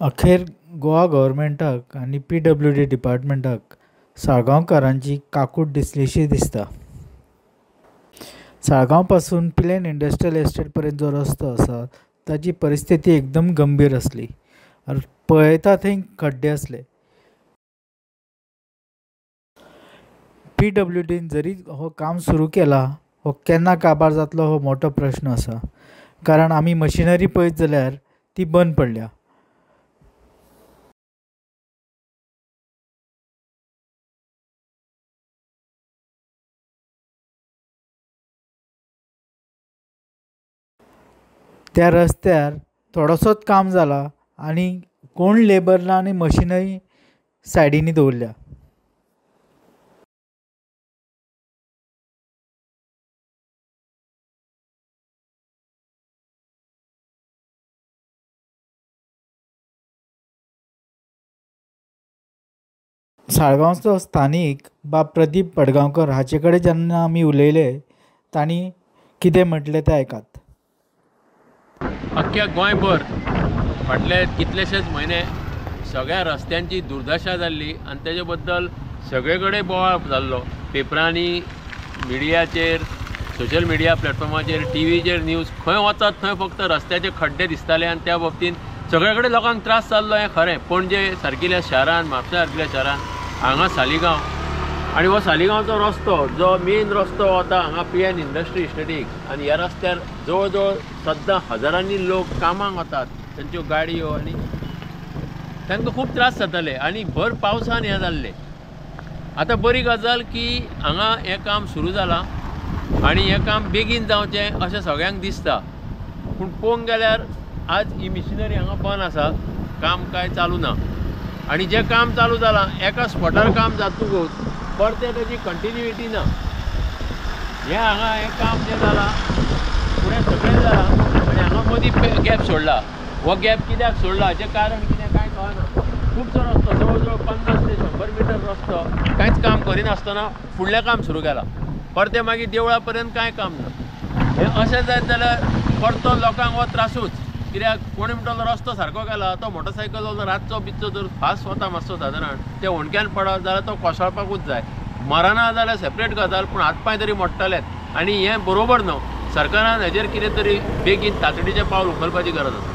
अखेर गोवा गव्हर्मेंटाक आनी PWD डिपार्टमेंटाक साळगांवकारांची काकूट दिसलीशी दिसता. साळगांव पासून प्लेन इंडस्ट्रियल एस्टेट पर्यंत जो रस्तो आसा ताची परिस्थिती एकदम गंभीर आसली. पळयता थंय खड्डे आसले. PWDन जरी हो काम सुरू केला, हो केन्ना काबार जातलो हो मोठो प्रश्न आसा. कारण आमी मशिनरी पळयत जाल्यार ती बंद पडल्या. त्या रस्त्यार थोडोसोच काम जाला आनी कोण लेबर ना आनी मशिनरी सायडीनी दवरल्या. साळगांवचो स्थानीक बाब प्रदीप पडगांवकर हाचे कडेन जेन्ना आमी उलयले तांणी कितें म्हटलें तें आयकात. अख्ख्या गोंयभर फाटले कितलेशेच म्हयने सगळ्या रस्त्यांची दुर्दशा जाल्ली आनी तेजे बद्दल सगळे कडेन बोवाळ जाल्लो. पेपरांनी, मिडियाचेर, सोशल मिडिया प्लॅटफॉर्माचेर, टीव्हीचेर न्यूज खंय वचत थंय फक्त रस्त्याचे खड्डे दिसताले आनी त्या बाबतींत सगळे कडेन लोकांक त्रास जाल्लो हें खरें. पणजे सारकिल्या शहरान, म्हापशा सारकिल्या शहरान, हांगा सालिगांव आनी हो सालिगांवचो रस्तो जो मेन रस्तो वता हांगा PN industry इस्टेटीक आनी ह्या रस्त्यार जवळ जवळ सद्दां हजारांनी लोक कामाक वतात, तांच्यो गाडयो आनी तांकां खूब त्रास जाताले आनी भर पावसान हें जाल्लें. आतां बरी गजाल की हांगा हें काम सुरू जालां आनी हें काम बेगीन जावचें अशें सगळ्यांक दिसता. पूण पळोवंक गेल्यार आज ही मिशिनरी हांगा बंद आसा, काम कांय चालू ना आनी जें काम चालू जालां एका स्पॉटार काम जातकूच परतें ताची कंटिन्युइटी ना. हें हांगा हें काम जें जालां फुडें सगळें जालां आनी हांगा मदीं गॅप सोडला. हो गॅप कित्याक सोडला हाचें कारण कितें कांय कळना. खुबसो रस्तो जवळ जवळ 50 ते 100 मिटर रस्तो कांयच काम करिनासतना फुडलें काम सुरू केलां, परतें मागीर देवळा पर्यंत कांय काम ना. हें अशें जायत जाल्यार परतो लोकांक हो त्रासूच. कित्याक कोणी म्हणटलो रस्तो सारको केला तो मोटरसायकल रातचो बिच्चो जर फास्ट वता मातसो सादारण ते हुंडक्यान पडत जाल्यार तो कोसळपाकूच जाय. मरना जाल्यार सेपरेट गजाल, पूण हात पांय तरी मोडटलेच आनी हें बरोबर न्हू. सरकारान हेजेर कितें तरी बेगीन तातडीचें पावल उखलपाची गरज आसा.